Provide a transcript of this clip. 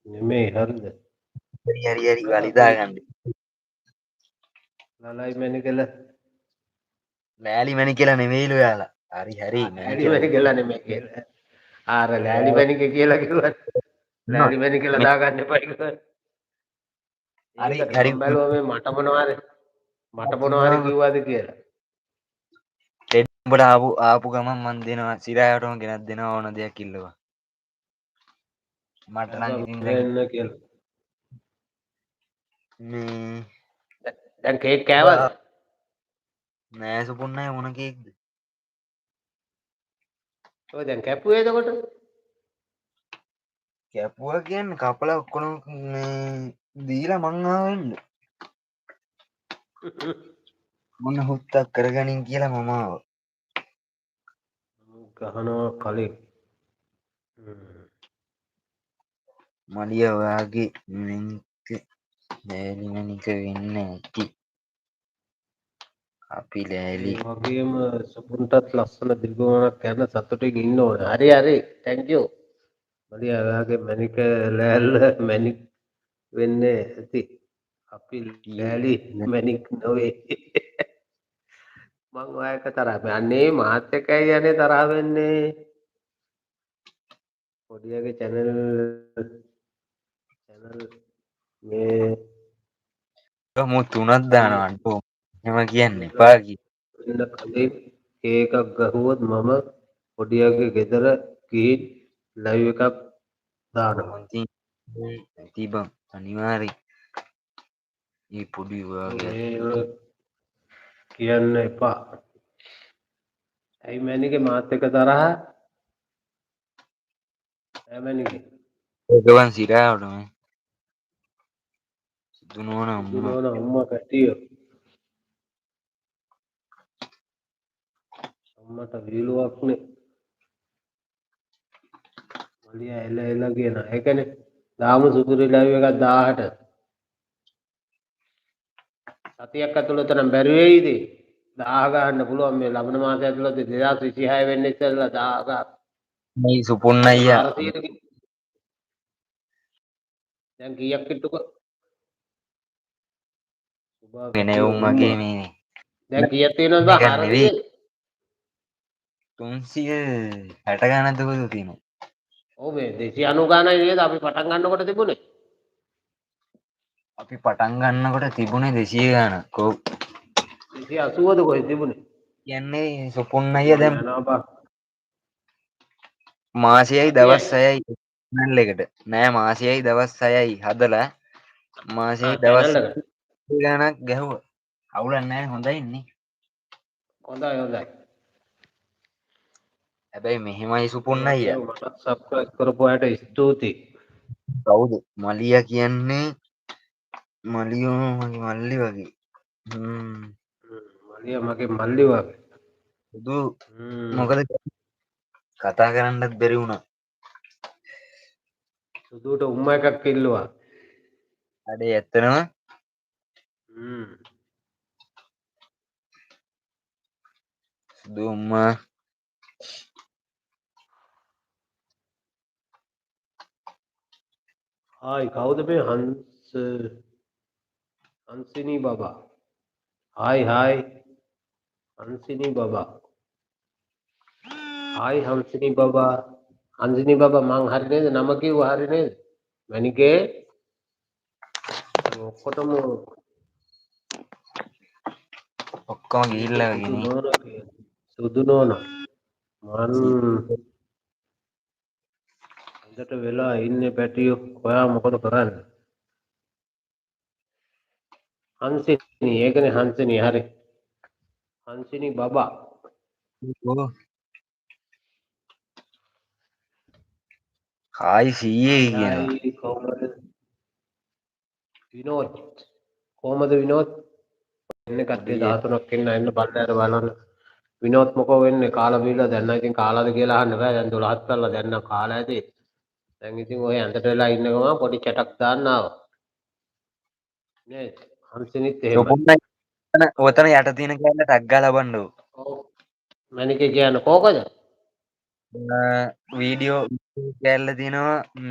නෙමෙයි හරිද? හරි හරි හරි මොකද වලි අපි දාගන්න. ලලයි මැනිකල ලෑලි මැණි කියලා නෙවෙයිලු යාලා. හරි හරි මැණි ලෑලි කියලා. මැනිකලා නෙමෙයි කියලා. ආර ලෑලි මැනික කියලා කිව්වත් ලෑලි මැනිකලා දාගන්න එපා කිව්වා. හරි ඒකට හරි මම බැලුවා මේ මට මොනවා හරි කිව්වද කියලා. උඹට ආපු ආපු ගමන් මං දෙනවා සිරායටම ගෙනත් දෙනවා ඕන දෙයක් ඉල්ලුවා. මට නම් ඉතින් දැන් වෙන්න කියලා. මේ දැන් කේක් කෑවද? නෑ සුපුන් අය මොන කේක්ද? ඔය දැන් කැපුවේ එතකොට? කැපුවා කියන්නේ කපලා ඔක්කොම මේ දීලා මං ආවෙ එන්න. මොන හුත්තක් කරගනින් කියලා මම ආවා. ගහනවා කලින්. මලිය ඔයාගේ මැනික ලෑලි මැනික වෙන්න ඇති. අපි ලෑලි ඒ වගේම සුපුන්ටත් ලස්සන දිගුවමක් යන සතුටින් ඉන්න ඕනේ. හරි හරි thank you. මලිය ඔයාගේ මැනික ලෑල්ල මැනික් වෙන්න ඇති. අපි ලෑලි මැනික් නොවේ. මං ඔයා එක තරහ අනේ මාත් එක්කයි යන්නේ තරහ වෙන්නේ. පොඩියාගේ චැනල් චැනල් මේ මූ තුනක් දානවා අඩෝ. එහෙම කියන්න එපා කිව්වා. වෙන්න කලින් කේක් එකක් ගැහුවොත් මම පොඩියාගේ ගෙදර ගිහින් ලයිව් එකක් දානවා. මං ඉතින් ඇති බං අනිවාර්යෙන්. ඒ පොඩි ඔයාගේ එහෙම කියන්න එපා. ඇයි මැනිකේ මාත් එක්ක තරහ? ඈ මැනිකේ ඒක බං සිරාවට මේ. සුදු නෝන සුදු අම්මා. නෝන අම්මා පැටියෝ. අම්මට විහිළුවක්නේ. මලියා එල එල කියන. ඒකනේ දාමු සුපිරි ලයිව් එකක් 1000ට. සතියක් ඇතුළත නම් බැරි වෙයිද? 1000 ගන්න පුළුවන් මේ ලබන මාසය ඇතුළත 2026 වෙන්න ඉස්සෙල්ලා 1000 ගන්න. මේ සුපුන් අයියා 400 දැන් කීයක් කිට්ටුක? සුබා වෙන පැටියෝ උන් මගේ උම්මා. මේ දැන් කීයක් තියෙනවද බං මේක නෙවෙයි 400ද? 360 ගානක්ද කොහෙද තියෙනවා. ඔව් මේ 290 ගානයි නේද අපි පටන් ගන්නකොට තිබුණේ? අපි පටන් ගන්නකොට තිබුණේ 200 ගානක්. ඔව්. 280ද කොහෙද තිබුණේ? කියන්නේ සුපුන් අයියා මං දැන් යනවා බං. මාසයයි දවස් සතියයි. 6යි චැනල් එකට. නෑ මාසයයි දවස් 6යි හදලා මාසයයි ආ දවස් චැනල් එකට. ගානක් ගැහුවා. අවුලක් නෑ හොඳයි නේ. හොඳයි හොඳයි. හැබැයි මෙහෙමයි සුපුන් ඒ අයියා. වගේම මටත් සබ්ස්ක්‍රයිබ් කරපු අයට ස්තුතියි. කවුද? මලියා කියන්නේ මලියෝ මගේ මල්ලි වගේ. මලියා මගේ මල්ලි වගේ. සුදු මොකද කතා කරන්නත් බැරි වුණා. සුදුට උම්මා එකක් ඉල්ලුවා. අඩේ ඇත්තනම සුදු උම්මා හායි කවුද මේ හංස හංසිනී බබා. හායි හායි හංසිනී බබා. හායි හංසිනී බබා. හංසිනී බබා මං හරි නේද නම කිව්වා හරි නේද? මැනිකේ ඔක්කොටම ඔක්කොම ගිහිල්ලා සුදු වගේ නේ. නෝනා කියලා. සුදු නෝනා මං හොඳට වෙලා ඉන්නේ පැටියෝ. ඔයා මොකද කරන්නේ? හංසිනී ඒකනේ හංසිනී හරි. හංසිනී බබා. ඔව්. හායි සීයේ කියනවා. හායි කොහමද විනෝද්? කොහමද විනෝද්? එන්න කට්ටිය 13ක් ඉන්න එන්න බලන්න බලන්න. විනෝද් මොකෝ වෙන්නේ? කාලා බීලා දැන් නම් ඉතින් කාලාද කියලා අහන්න බෑ. දැන් 12ත් කරලා දැන් නම් කාලා ඇති. දැන් ඉතින් ඔය ඇඳට වෙලා ඉන්න ගමන් පොඩි චටක් දාන්න ආවා. නේද? හංසිනිත් එහෙමයි. සුපුන් අයියා ඔතන යට තියෙන කෑල්ල ටක් ගාලා බලන්න ඕ. ඔව්. මැනිකේ කියන්නේ කෝකද? වීඩියෝ කෑල්ල තියෙනවා මේ.